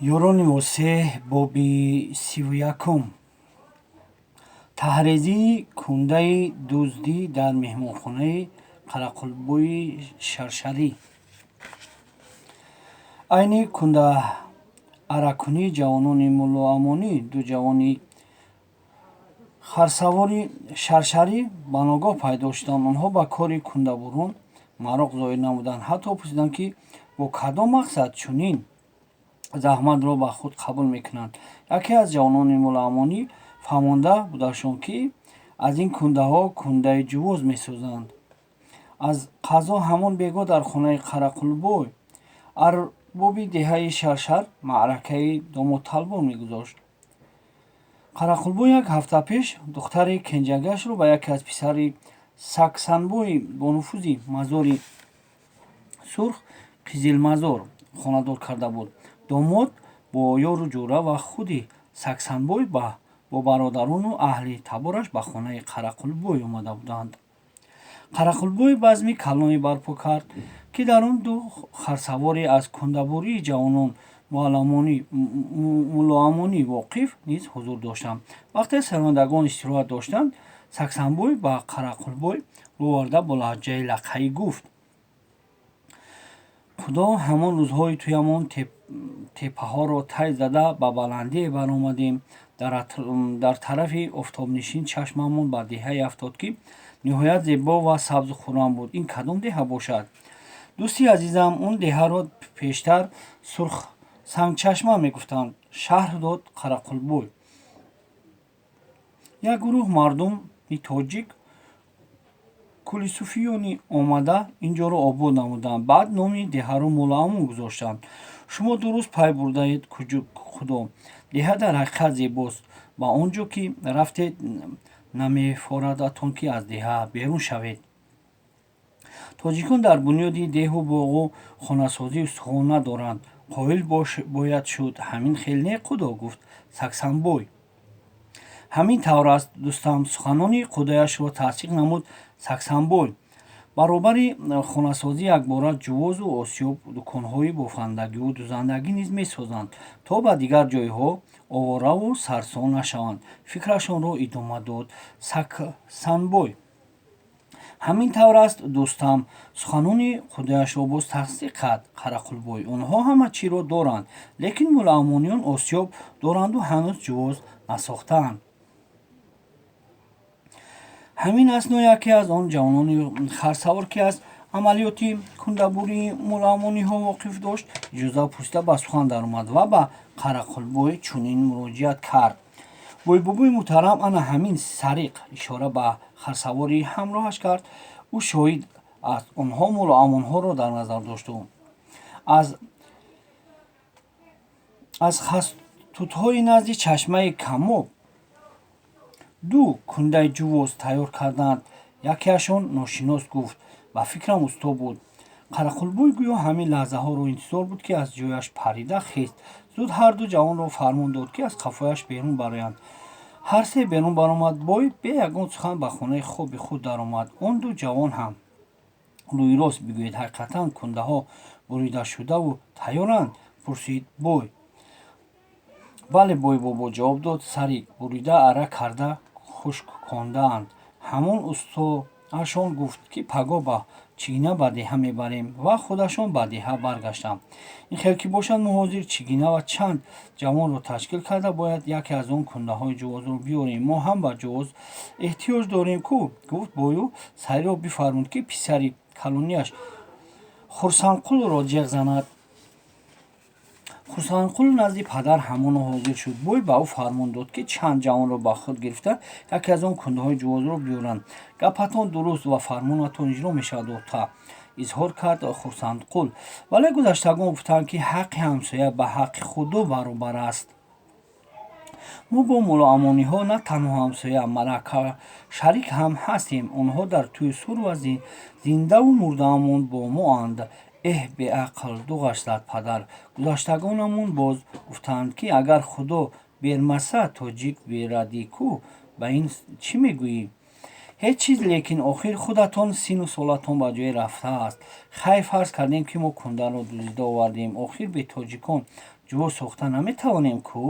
Ёрони Восеъ, боби 31. Таҳрезии кундаи дуздӣ дар меҳмонхонаи Қарақулбои Шаршарӣ. Айни кундааракунии ҷавонони Муллоамонӣ ду ҷавони харсавори шаршарӣ ба ногоҳ пайдо шуданд. Онҳо ба кори кундабурон мароқ зоҳир намуданд, ҳатто пурсиданд, ки бо кадом мақсад чунин заҳматро ба худ қабул мекунанд. Яке аз ҷавонони Муллоамонӣ фаҳмонда будашон, ки аз ин кундаҳо кундаи ҷувоз месозанд. Аз қазо ҳамон бегоҳ дар хонаи Қарақулбой, арбоби деҳаи Шаршар, маъракаи домодталбон мегузашт. Қарақулбой як ҳафта пеш духтари кенҷагиашро ба яке аз писари Саксанбои бонуфузи Мазори Сурх, Қизилмазор, хонадор карда буд. Домод бо ёру ҷӯра ва худи Саксанбой бо бародарону аҳли табораш ба хонаи Қарақулбой омада буданд. Қарақулбой базми калоне барпо кард, ки дар он ду харсаворе аз кундабурии ҷавонон Муллоамонӣ воқиф низ ҳузур доштанд. Вақте сарояндагон истироҳат доштанд, Саксанбой ба Қарақулбой рӯ оварда, бо лаҳҷаи лақаӣ гуфт: «Худо, ҳамон рӯзҳои туямон теппаҳоро тай зада, ба баландие баромадем. Дар тарафи офтобнишин чашмамон ба деҳае афтод, ки ниҳоят зебо ва сабзу хуррам буд. Ин кадом деҳа бошад?» «Дӯсти азизам, он деҳаро пештар Сурхсангчашма мегуфтанд», — шарҳ дод Қарақулбой. «Як гурӯҳ мардуми тоҷик, кулисуфиёнӣ омада, ин ҷоро обод намуданд. Баъд номи деҳаро Муллоамон гузоштанд. Шумо дуруст пай бурдаед, худо, деҳа дар ҳақиқат зебост. Ба он ҷо ки рафтед, намефорадатон, ки аз деҳа берун шавед. Тоҷикон дар бунёди деҳу боғу хонасозӣ устухон надоранд, қоил бояд шуд. Ҳамин хел не, худо?» — гуфт Саксанбой. «Ҳамин тавр аст, дӯстам», — суханони худояшро тасдиқ намуд Саксанбой. «Баробари хонасозӣ якбора ҷувозу осиёб, дуконҳои бофандагиву дузандагӣ низ месозанд, то ба дигар ҷойҳоовораву сарсон нашаванд», — фикрашонро идома дод Саксанбой. «Ҳамин тавр аст, дӯстам», — суханони худояшро боз тасдиқ кард Қарақулбой. «Онҳо ҳама чиро доранд, лекин муллоамониён осиёб доранду ҳанӯз ҷувоз насохтаанд». Ҳамин асно яке аз он ҷавонони харсавор, ки аз амалиёти кундабурии муллоамониҳо воқиф дошт, иҷоза пурсида ба сухан даромад ва ба Қарақулбой чунин муроҷиат кард: «Бойбобои муҳтарам, ана ҳамин Сариқ, — ишора ба харсавори ҳамроҳаш кард, — ӯ шоҳид аст. Онҳо муллоамонҳоро дар назар дошту аз хастутҳои назди чашмаи Камоб ду кундаи ҷувоз тайёр карданд. Якеашон ношинос гуфт. Ба фикрам, усто буд». Қарақулбой гӯё ҳамин лаҳзаҳоро интизор буд, ки аз ҷояш парида хест. Зуд ҳарду ҷавонро фармон дод, ки аз қафояш берун бароянд. Ҳар се берун баромад. Бой бе ягон сухан ба хонаи хоби худ даромад. Он ду ҷавон ҳам: «Рӯйрост бигӯед, ҳақиқатан кундаҳо буридашудаву тайёранд?» — пурсид бой. «Бале, бойбобо, — ҷавоб дод Сарик, — бурида, ара карда хушкондаанд. Ҳамон устоашон гуфт, ки пагоҳ ба чигина ба деҳа мебарем, ва худашон ба деҳа баргаштанд. Ин хел ки бошад, мо ҳозир чигина ва чанд ҷавонро ташкил карда, бояд яке аз он кундаҳои ҷувозро биёрем. Мо ҳам ба ҷувоз эҳтиёҷ дорем ку», — гуфт бою Сариро бифармуд, ки писари калонияш Хурсандқулро ҷеғ занад. Хурсандқул назди падар ҳамоно ҳозир шуд. Бой ба ӯ фармон дод, ки чанд ҷавонро ба худ гирифта, яке аз он кундаҳои ҷувозро биёранд. «Гапатон дуруст ва фармонатон иҷро мешавад, ота», — изҳор кард Хурсандқул. «Вале гузаштагон гуфтаанд, ки ҳаққи ҳамсоя ба ҳаққи Худо баробар аст. Мо бо муллоамониҳо на танҳо ҳамсоя, шарик ҳам ҳастем. Онҳо дар тӯю сур ва зиндаву мурдаамон бо моанд». «Эҳ, беақл», — дуғаш зад падар. «Гузаштагонамон боз гуфтаанд, ки агар Худо бермаса, тоҷик берадӣ ку. Ба ин чӣ мегӯӣ?» Ҳеҷ чиз, лекин охир худатон сину солатон ба ҷое рафтааст. Хайр, фарз кардем, ки мо кундаро дуздида овардем. Охир бе тоҷикон ҷувоз сохта наметавонем ку?